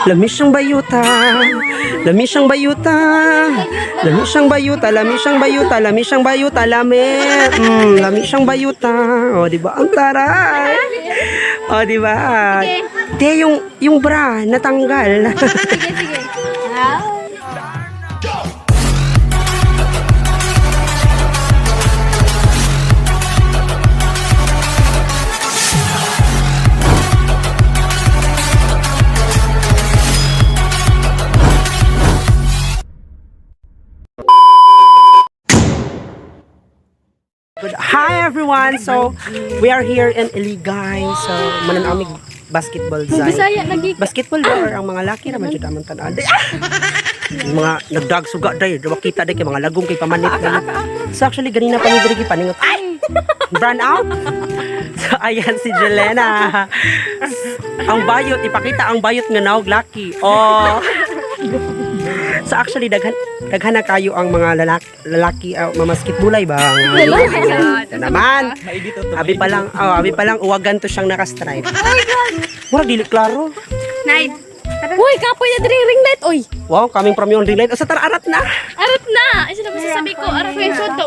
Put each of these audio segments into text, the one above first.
Lami siyang bayuta. Lami siyang bayuta. Lami siyang bayuta, lami siyang bayuta, lami siyang bayuta, lami. Lami siyang bayuta. O, di ba? Ang taray. O, di ba? Te, yung bra, natanggal. Sige, sige. Ah. Good. Hi everyone! So, we are here in Iligay. So, mananamig basketball zay. Bisaya lagi. Basketball ba or ang mga laki raman jud among tan-an. Ay, ah! Yung mga nagdagsuga day, di ba kita day kay mga lagom kay pamanit na. So actually ganina pa mi diri paningot. Ay! Brand out. So ayan si Jelena. Ang bayot ipakita ang bayot nga naog laki. Oh. So actually daghan daghan na kayo ang mga lalaki lalaki mamaskitbulay ba? Lalaki. Ito naman. Abi pa lang, oh, abi pa lang uwagan to siyang naka-stripe. Oh my God. Murag dili klaro. Nine. Uy, kapoy na diri ring light. Uy, Wow, coming from yung ring light. O sa tara, arat na. arat na. Ay, sino ba sasabi ko? Arat na yung soto.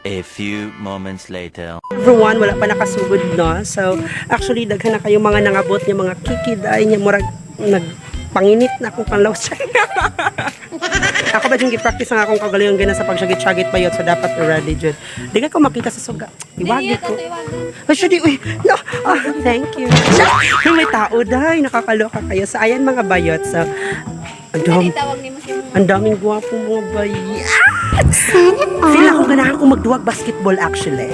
A few moments later. Everyone, wala pa nakasugod, no? So, actually, daghan na kayo mga nangabot niya, mga kikiday niya, murag nagpanginit na akong panlawas. Ako ba yung gi-practice ang akong kagalingon gina sa pagsyagit-syagit pa yun, so dapat ready jud. Di ka ko makita sa suga. Iwagi ko. Ay, siya di, uy, no, ah, thank you. Ay, may tao day, nakakaloka kayo. So, ayan mga bayot. So, ang dami, Tawag ni mo si ang daming gwapo mga bayot. Feel ako ganahan kong magduwag basketball actually.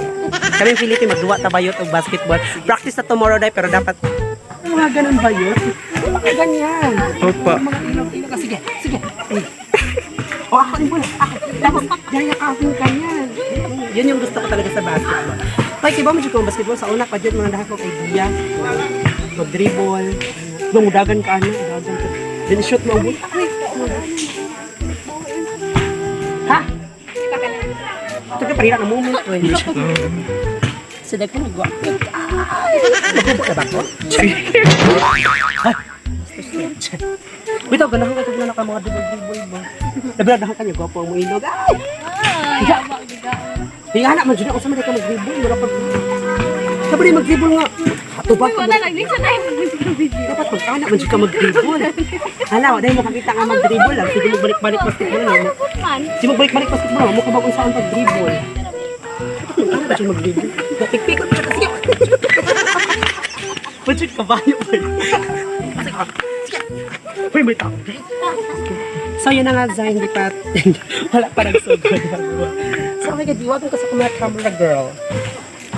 Kami yung Philippine magduwa ta bayot og basketball. Practice na tomorrow day pero dapat mga ganun bayot. Mga ganyan. Opa. Mga ilog-ilog. Ah, sige, sige. Ay. O ako rin bola. Ako. Tapos yayakapin ka yan. Yun yung gusto ko talaga sa basketball. Ay, kiba mo dyan kung basketball sa una pa dyan, mga dahil kong idea. Mag-dribble. Nung dagan ka ano, dagan ka. Then shoot mo ang bola. Ay, ha? Ito ka parira ng moment. Uy. Sa daghan nagwa. Ay! Maghubo na ba ako? Ay! Wait, ako, ganahan ka ito na ka mga dribble-dribble ba? Labi na ka niya, gwapo ang ilog. Ay! Ay, ama, giga. Hingana man dyan ako sa ka mag-dribble. Mura pag... Sabi rin mag-dribble nga. Hatubag Uy, ka wala nag sa tayo. Dapat magkana man dyan ka mag-dribble. Hala, wala mo kakita nga mag-dribble lang. Sige mo balik-balik basketball lang. Man. Sige mo balik-balik basketball lang. Mukha ba kung saan pag-dribble? Dapat magkana ba dyan mag-dribble? Napikpikot siya kasi. Budget kabayo ba? Sige, ah, sige. Uy, may tao. So, yun na nga, Zay, hindi pa, wala pa nagsugod. So, oh my God, iwagan ko sa mga camera girl.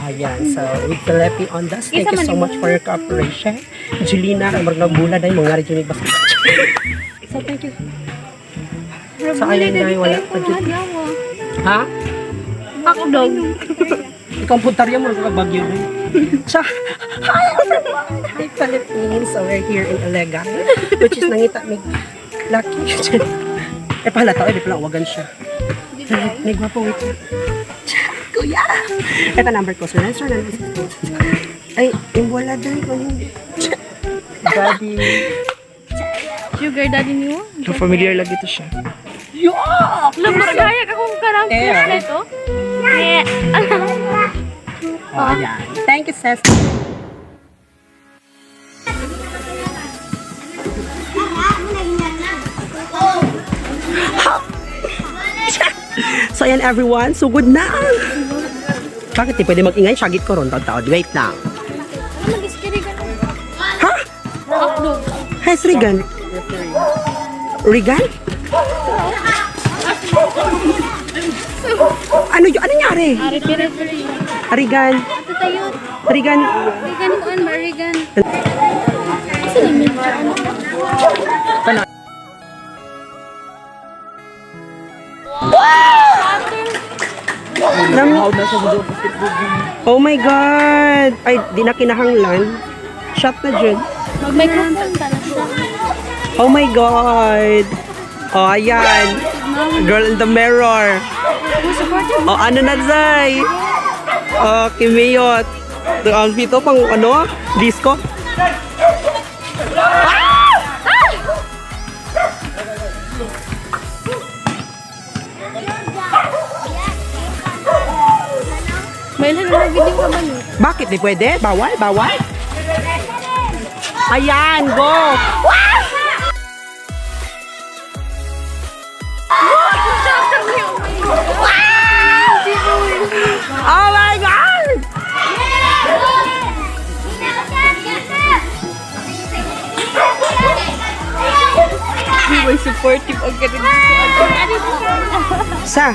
Ayan, so, with Felipe on us, thank you so much for your cooperation. Julina, ang mga bula dahil mga rin yung basketball. So, thank you. So, ayan na, wala pa dyan. Ha? Hotdog. Ikaw ang puntarya mo, nagkakabagyo rin. So, hi everyone! Hi Philippines! So, we're here in Alega, which is nangita mig lucky. Eh, pala tao, eh, di pala uwagan siya. May gwapo, wait. Tiyak, kuya! Ito number ko, sir. Sir, number. Ay, yung wala dahil ko yung... Daddy. Sugar daddy niyo. So familiar lagi to siya. Yuck! Lamar gaya ka kung karang Eh. na ito. Eh. Oh, ayan. Thank you, sis. So, ayan everyone. Sugod na! Bakit di pwede mag-ingay? Syagit ko ron. Taon-taon. Wait lang. Ha? Hotdog. Hi, it's Regan. Regan? Ano yun? Ano nangyari? Referee. Regan. Ito tayo. Regan. Regan kuan ba Regan? Asa ni medyo ano? Oh my God! Ay, di na kinahanglan. Shot na dyan. Mag-microphone ka na siya. Oh my God! Oh, ayan. Girl in the mirror. Oh, ano na, Zay? Oh, Kimiyot. Ang outfit to, pang ano? Disco? Ah! Bakit? Di pwede? Bawal? Bawal? Ayan, go! Wow! Oh my God! May supportive og ganun. Sa,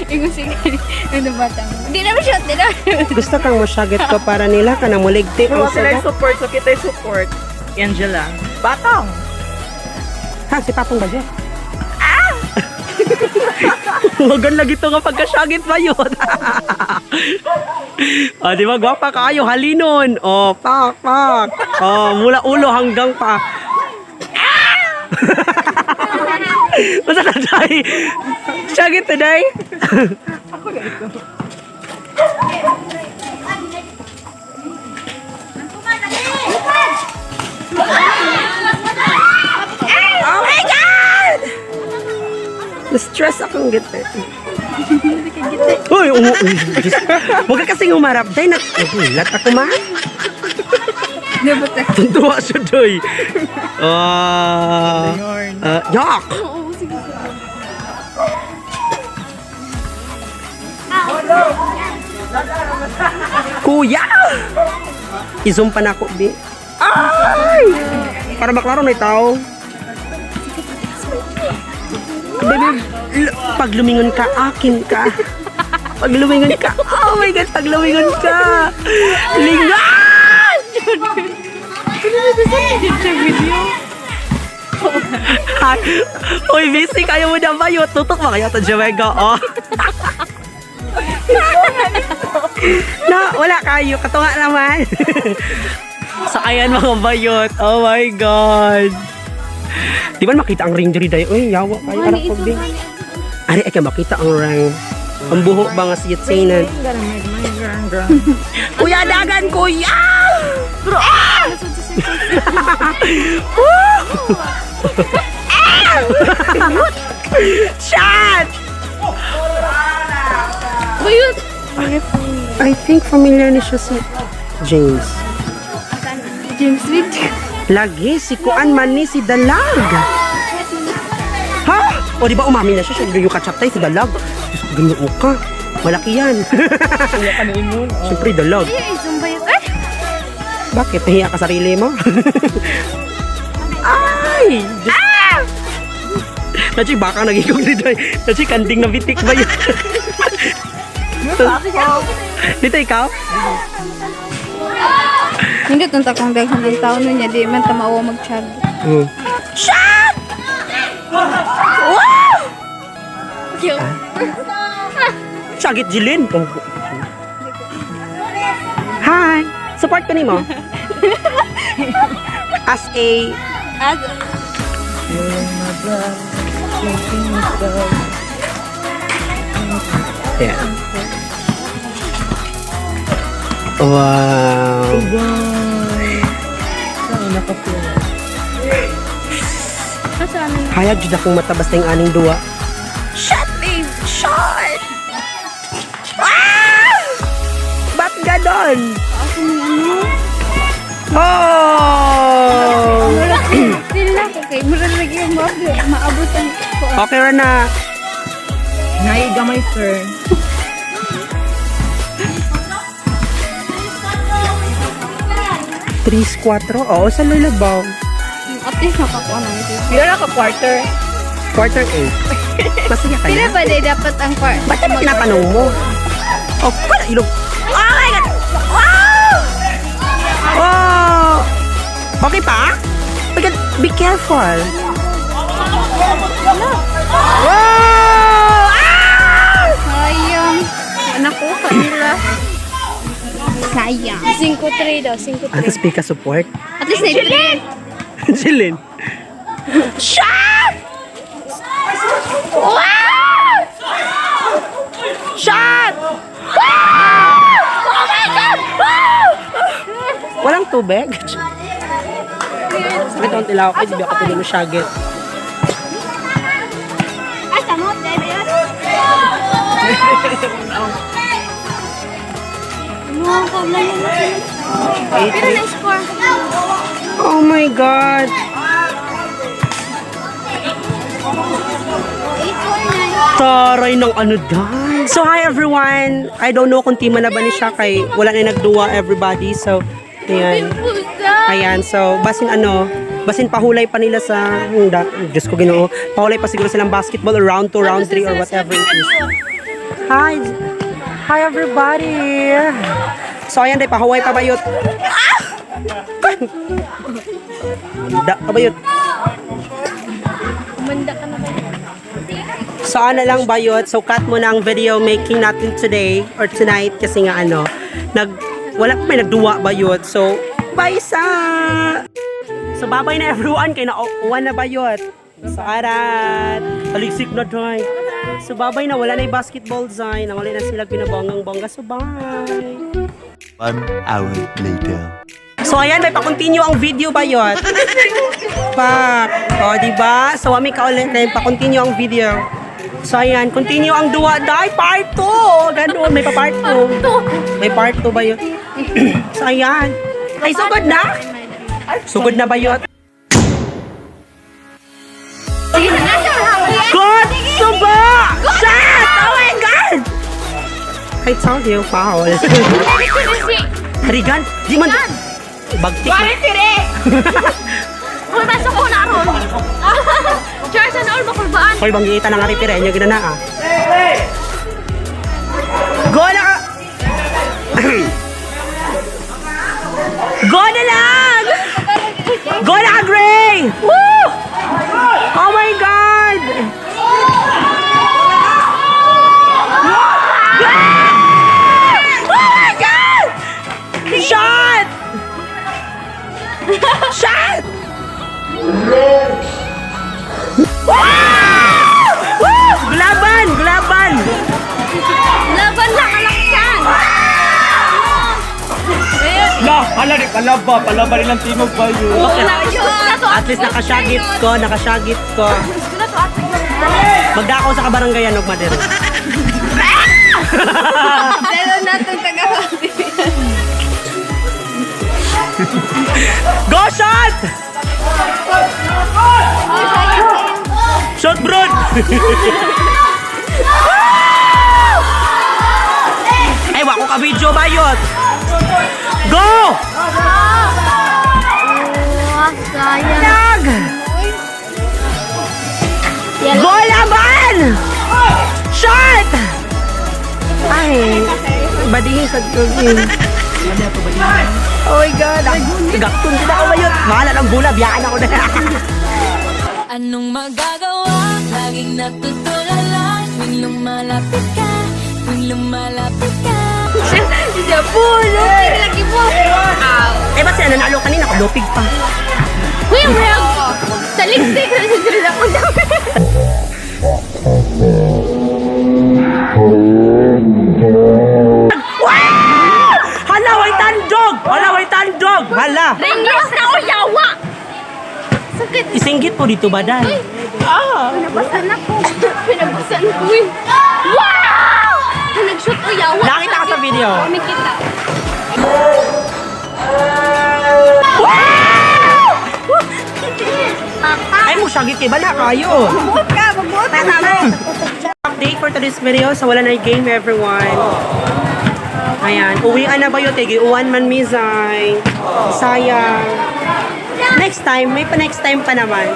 Ingon sige. Ano bata? Hindi naman siya, di naman. gusto kang mosyagit ko para nila ka na muligti ang Kung sila saga. yung support, so kita yung support. Angela. Batang! Ha, si Papong ba dyan? Ah! Wagan lagi to nga pagkasyagit ba yun? O, di ba? Gwapa kayo, halinon. O, pak, pak. O, mula ulo hanggang pa. Ah! Basta na, Day. Syagit today. Oh my God! Na-stress akong gitna. Uy, oo, uy, Diyos. Huwag ka kasing humarap. Day, nagulat ako, ma. Dapat Tuntua siya, Doy. Ah, ah, yak! Oo, sige. Kuya! I-zoom pa na ako, bi. Ay! Para maklaro na tao. Baby, pag lumingon ka, akin ka. Pag lumingon ka, oh my God, pag lumingon ka. Lingon! Ay, uy, busy kayo mo na ba yun? Tutok ba kayo ito, Jamaica? Oh. Na, wala kayo. Katunga naman. So, ayan mga bayot. Oh my God. Di ba makita ang ring diri day? Uy, yawa kayo. Arak ko, bi. Ari, ay ka makita ang ring. Ang buhok ba nga si Yetsanan? Kuya, dagan, kuya! Bro, ah! Woo! Ah! Shot! Bayot! I think familiar ni siya si James. James Reid. Lagi, si Kuan man ni si Dalag. Ha? O di ba umami na siya? Siya yung kachaptay si Dalag. Diyos ko, ginoo ka. Malaki yan. Wala ka na imun. Siyempre, Dalag. Ay, zoom bayot. Ay! Bakit? Nahiya ka sarili mo? Ay! Diyos. Ah! Nachi, baka nagigong dito. Nachi, kanding na bitik ba yun? Dito ikaw? Hindi tunta kong daghan ng tao nun niya, di man tamawa mag-chag. Shot! Wow! Sagit Jilin. Hi! Support ko nimo. As a As, Yeah. Wow. asa ano? Hayag jud akong mata basta yung aning duwa. Shot, babe! Shot! Ah! Ba't ganon? Asa ni ano? Oh! Mura, feel na ko kay mura lagi yung maabot, maabot ang kuan. Okay ra na. Naigamay, sir. Three, quatro. Oo, sa Lulabaw. At least nakakuha na ito. Pila na ka quarter? Quarter eight. Masaya ka Pila na? ba di dapat ang kwart? Ba't naman tinatanong mo? Oh, wala ilog. Oh my God! Wow! Oh! Okay pa? Oh my God, be careful. Wow! Ah! Sayang. Nakuha nila. Sayang. 5-3 daw, 5-3. Ano speaker support? At least na 3. Jilin. Shot! Wow! Shot! Wow! Oh my God! Wow! Walang tubig. Sakit ang tilaw ko, hindi ako pwede masyagit. Ay, samot. No, kabla na. Pero na-score. Oh my God. 8-4-9. Taray ng ano dahil. So hi everyone. I don't know kung tima na ba ni siya kay wala na nagduwa everybody. So ayan. Ayan, so basin ano, basin pahulay pa nila sa hunda. Diyos ko Ginoo. Pahulay pa siguro silang basketball or round 2, round 3 or whatever it is. Hi. Hi everybody. So ayan day pahuway pa bayot. Ah! Handa ka bayot. Umanda ka na ba? So ano lang bayot, so cut mo na ang video making natin today or tonight kasi nga ano, wala pa may nagduwa bayot. So bye sa! So babay na everyone kay na uwan na bayot. So arat, taligsik na doy. So babay na, wala na yung basketball design, wala na sila pinabonggang bongga. So bye! 1 hour later. So ayan, may pa-continue ang video bayot. Pak. O, di ba? So ami ka ulit na pa-continue ang video. So ayan, continue ang duwa dai part 2. Ganun, may pa part 2. May part 2 ba yun? So ayan. Ay, sugod na? Sugod na ba yun? Sige na, nasa God! Suba! Shot! Oh my God! I told you, foul. Harigan! Di man... Bagtik na. Kung nasa ko na ron. Charles, ano all makulbaan? Hoy, banggitan na nga ripire. Inyo ginana ah. Go na ka! Go na lang! Go na ka, Gray! Woo! Oh my God! Gray! Oh my God! Shot! Shot! Woo! Woo! Glaban! Glaban! Laban lang, alaksan! La, hala ni palaba, palaba rin ang timog ba yun? At least nakasyagit ko, nakasyagit ko. Magdako sa kabaranggayan og Madero. Pero natin taga Go shot! Shot bro! Ay, wako ka video bayot. Go! Sayang. Nag! Go laban! Shot! Ay, badihin sa tubig. Oh my God! Gaktun ko na ako bayot. Bahala ng bula, biyaan ako na. Anong magagawa? Laging natutulala tuwing lumalapit ka, tuwing lumalapit ka. Siya po, lupig lagi mo. Eh, basta nanalo kanina, lupig pa. Uy, well, taligsik na siya sila ko daw. Wow! Hala, way tandog! Hala, way tandog! Hala! Ringlos na o yawa! Sakit. Isinggit po dito ba, Dan? Pinabasan ako. Pinabasan ko eh. Wow! Nag-shoot o yawa. Nakita ka sa video. Kami kita. Ay mo, syagit kay bala kayo. Magbuot ka, magbuot ka naman. Update for today's video. So, wala na yung game, everyone. Ayan. Uwian na ba yun? Tigi, uwan man, mizay. Sayang. Next time, may pa next time pa naman.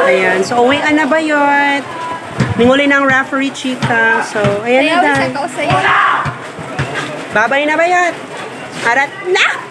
Ayan. So, uwian na ba yun? Ninguli ng referee, chika. So, ayan na, Dan. sa'yo. Babay na ba yun? Arat na!